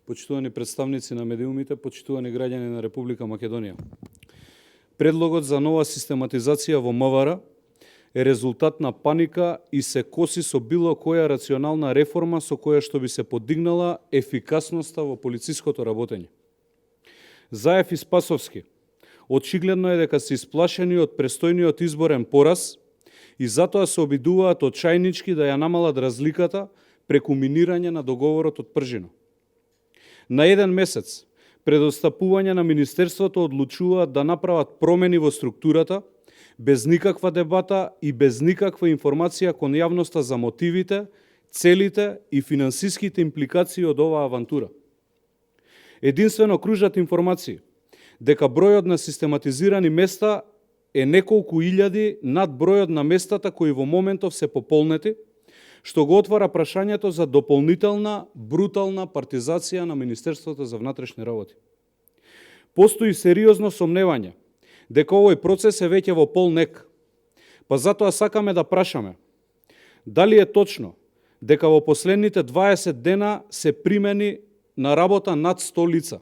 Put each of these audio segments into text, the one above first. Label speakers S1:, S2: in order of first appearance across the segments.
S1: почитувани представници на медиумите, почитувани граѓани на Република Македонија. Предлогот за нова систематизација во МВР е резултат на паника и се коси со било која рационална реформа со која што би се подигнала ефикасноста во полициското работење. Заев и Спасовски очигледно е дека се исплашени од престојниот изборен пораз и затоа се обидуваат очајнички да ја намалат разликата преку минирање на договорот од Пржино. На еден месец пред отстапување на Министерството одлучуваат да направат промени во структурата, без никаква дебата и без никаква информација кон јавноста за мотивите, целите и финансиските импликации од оваа авантура. Единствено кружат информации дека бројот на систематизирани места е неколку илјади над бројот на местата кои во моментов се пополнети, што го отвара прашањето за дополнителна, брутална партизација на Министерството за внатрешни работи. Постои сериозно сомневање дека овој процес е веќе во полнек, па затоа сакаме да прашаме дали е точно дека во последните 20 дена се примени на работа над 100 лица.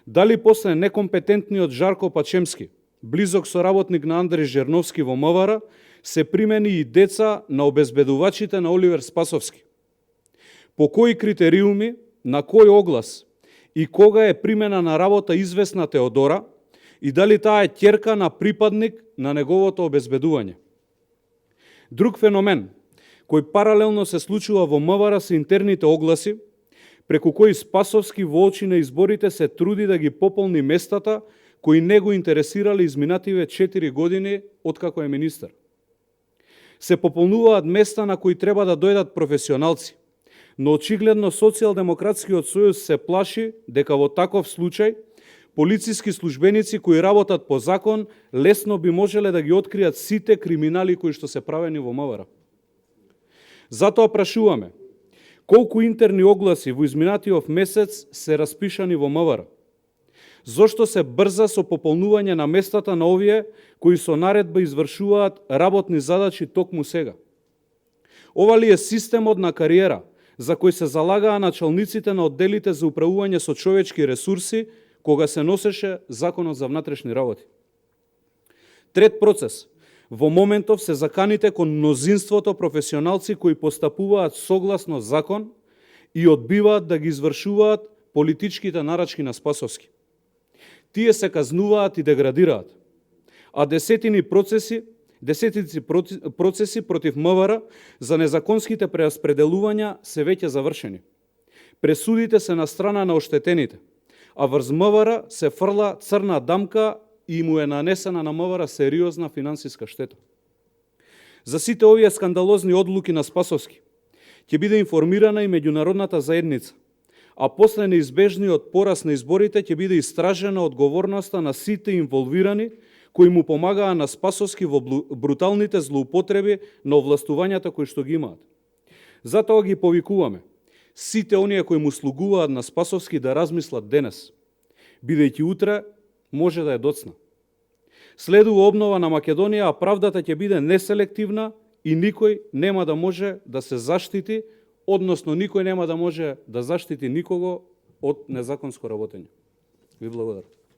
S1: Дали после некомпетентниот Жарко Пачемски, близок соработник на Андреј Жерновски во МВР, се примени и деца на обезбедувачите на Оливер Спасовски. По кои критериуми, на кој оглас и кога е примена на работа известна Теодора и дали таа е ќерка на припадник на неговото обезбедување. Друг феномен кој паралелно се случува во МВР се интерните огласи, преку кои Спасовски во очи на изборите се труди да ги пополни местата кои не го интересирале изминативе 4 години откако е министер. Се пополнуваат места на кои треба да дојдат професионалци, но очигледно Социјалдемократскиот сојуз се плаши дека во таков случај полициски службеници кои работат по закон лесно би можеле да ги откријат сите криминали кои што се правени во МВР. Затоа прашуваме, колку интерни огласи во изминатиот месец се распишани во МВР? Зошто се брза со пополнување на местата на овие кои со наредба извршуваат работни задачи токму сега? Ова ли е системот на кариера за кој се залагаа началниците на одделите за управување со човечки ресурси кога се носеше Законот за внатрешни работи? Трет процес. Во моментов се заканите кон мнозинството професионалци кои постапуваат согласно закон и одбиваат да ги извршуваат политичките нарачки на Спасовски. Тие се казнуваат и деградираат, а десетици процеси против МВР за незаконските прераспределувања се веќе завршени. Пресудите се на страна на оштетените, а врз МВР се фрла црна дамка и му е нанесена на МВР сериозна финансиска штета. За сите овие скандалозни одлуки на Спасовски ќе биде информирана и меѓународната заедница, а после неизбежниот пораз на изборите ќе биде истражена одговорноста на сите инволвирани кои му помагаа на Спасовски во бруталните злоупотреби на овластувањата кои што ги имаат. Затоа ги повикуваме сите оние кои му слугуваат на Спасовски да размислат денес, бидејќи утре може да е доцна. Следува обнова на Македонија, а правдата ќе биде неселективна и никој нема да може да се заштити, односно никој нема да може да заштити никого од незаконско работење. Ви благодарам.